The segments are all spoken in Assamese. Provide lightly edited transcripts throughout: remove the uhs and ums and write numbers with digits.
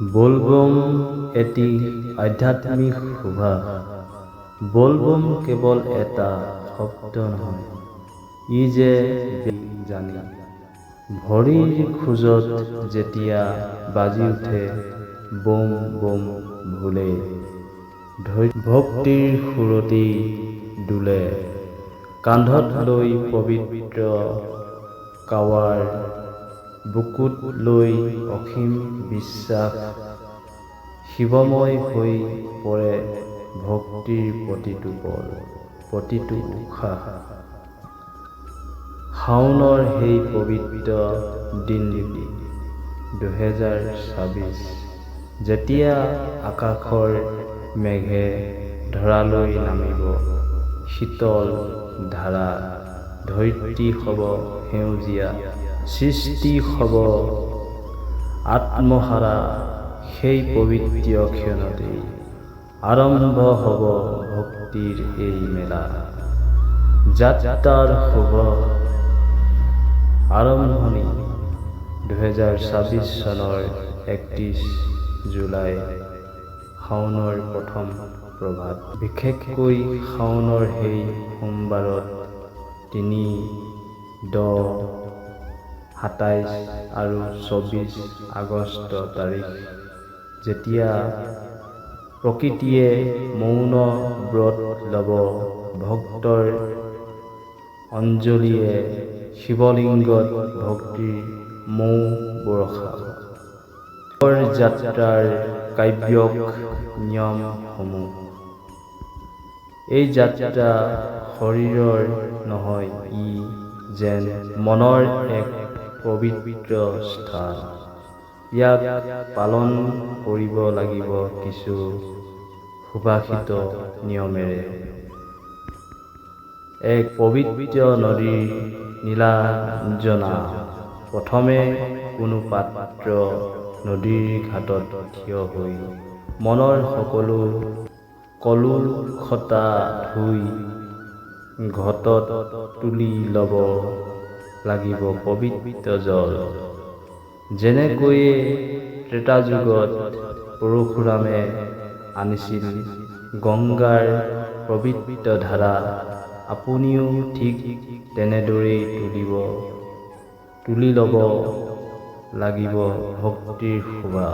বোলবম এটি আধ্যাত্মিক শোভা। বোলবম কেৱল এটা শব্দ নহয়, ই যে জানি। ভৰিৰ খোজত যেতিয়া বাজি উঠে বোম বোম ভোলে, ভক্তিৰ সুৰতেই দোলে। কান্ধত লৈ পবিত্ৰ কাৱাৰ, বুকুত লৈ অসীম বিশ্বাস, শিৱময় হৈ পৰে ভক্তিৰ প্ৰতিটো পল, প্ৰতিটো উশাহ। শাওনৰ সেই পবিত্ৰ দিনটি, 2026, যেতিয়া আকাশৰ মেঘে ধৰালৈ নামিব শীতল ধাৰা, ধৰিত্ৰী হ'ব সেউজীয়া, সৃষ্টি হ'ব আত্মহাৰা, সেই পবিত্ৰ ক্ষণতেই আৰম্ভ হ'ব ভক্তিৰ এই মেলা। যাত্ৰাৰ শুভ আৰম্ভণি 2026 চনৰ 31 জুলাই, শাওনৰ প্ৰথম প্ৰভাত। বিশেষকৈ শাওনৰ সেই সোমবাৰত 3, 10, 27 আৰু 24 আগষ্ট তাৰিখ, যেতিয়া প্ৰকৃতিয়ে মৌন ব্ৰত ল'ব, ভক্তৰ অঞ্জলিয়ে শিৱলিংগত ভক্তিৰ মৌ বৰষাব। যাত্ৰাৰ কাব্যিক নিয়মসমূহ। এই যাত্ৰা শৰীৰৰ নহয়, ই যেন মনৰ এক পবিত্ৰ স্থান। ইয়াক পালন কৰিব লাগিব কিছু সুভাষিত নিয়মেৰে। 1. পবিত্ৰ নদীৰ নীলাঞ্জনা। প্ৰথমে কোনো পাত্ৰ নদীৰ ঘাটত থিয় হৈ মনৰ সকলো কলুষতা ধুই ঘটত তুলি ল'ব লাগিব পবিত্ৰ জল। যেনেকৈয়ে ত্ৰেতাযুগত পৰশুৰামে আনিছিল গংগাৰ পবিত্ৰ ধাৰা, আপুনিও ঠিক তেনেদৰেই তুলি ল'ব লাগিব ভক্তিৰ শোভা।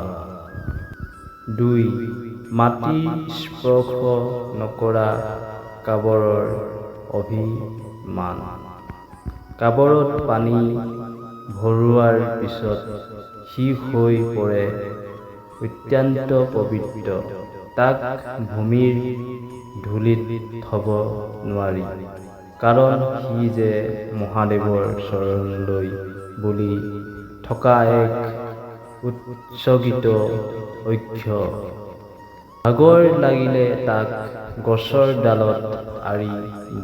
2. মাটি স্পৰ্শ নকৰা কাবৰৰ অভিমান। কাবৰত পানী ভৰোৱাৰ পিছত সি হৈ পৰে অত্যন্ত পবিত্ৰ। তাক ভূমিৰ ধূলিত থ'ব নোৱাৰি, কাৰণ সি যে মহাদেৱৰ চৰণলৈ বুলি থকা এক উৎসৰ্গিত অৰ্ঘ্য। ভাগৰ লাগিলে তাক গছৰ ডালত আঁৰি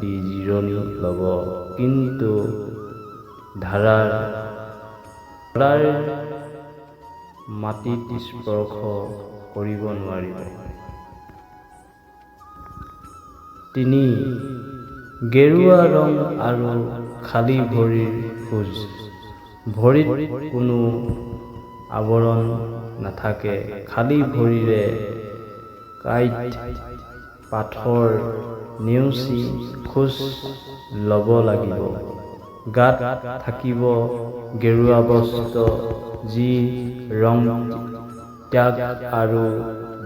দি জিৰণি ল'ব, কিন্তু ধৰাৰ মাটিত স্পৰ্শ কৰিব নোৱাৰিব। 3. গেৰুৱা ৰং আৰু খালী ভৰিৰ খোজ। ভৰিত কোনো আৱৰণ নাথাকে, খালী ভৰিৰে কাঁইট, পাথৰ নেওচি খোজ ল'ব লাগিব। গাত থাকিব গেৰুৱা বস্ত্ৰ, যি ৰং ত্যাগ আৰু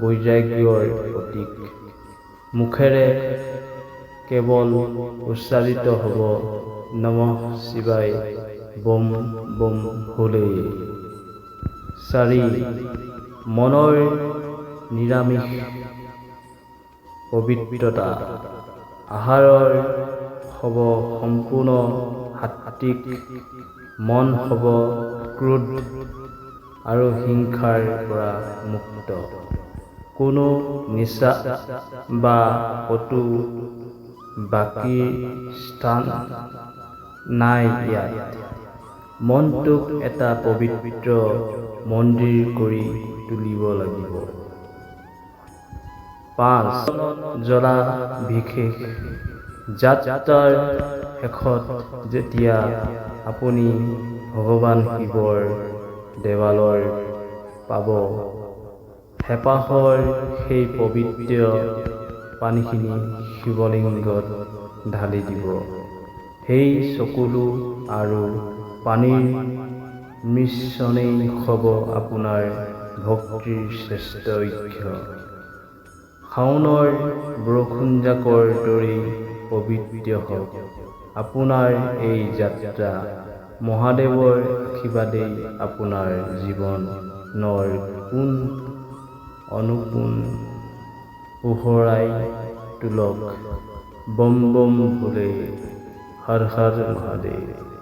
বৈৰাগ্যৰ প্ৰতীক। মুখেৰে কেৱল উচ্চাৰিত হ'ব নমঃ শিৱায়, বোম বোম ভোলে। 4. মনৰ নিৰামিষ পবিত্ৰতা। আহাৰৰ হ'ব সম্পূৰ্ণ সাত্ত্বিক, মন হ'ব ক্ৰোধ আৰু হিংসাৰ পৰা মুক্ত। কোনো নিচা বা কটু বাকীৰ স্থান নাই ইয়াত। মনটোক এটা পবিত্ৰ মন্দিৰ কৰি তুলিব লাগিব। 5. জলাভিষেক। যাত্ৰাৰ শেষত যেতিয়া আপুনি ভগৱান শিৱৰ দেৱালয় পাব, হেঁপাহৰ সেই পবিত্ৰ পানীখিনি শিৱলিংগত ঢালি দিব। সেই চকুলো আৰু পানীৰ মিশ্ৰণেই হ'ব আপোনাৰ ভক্তিৰ শ্ৰেষ্ঠ অৰ্ঘ্য। শাওনৰ বৰষুণজাকৰ দৰেই পবিত্ৰ হওক আপোনাৰ এই যাত্ৰা। মহাদেৱৰ আশীৰ্বাদেই আপোনাৰ জীৱনৰ কোণ অনুকোণ পোহৰাই তোলক। বম বম ভোলে, হৰ হৰ মহাদেৱ।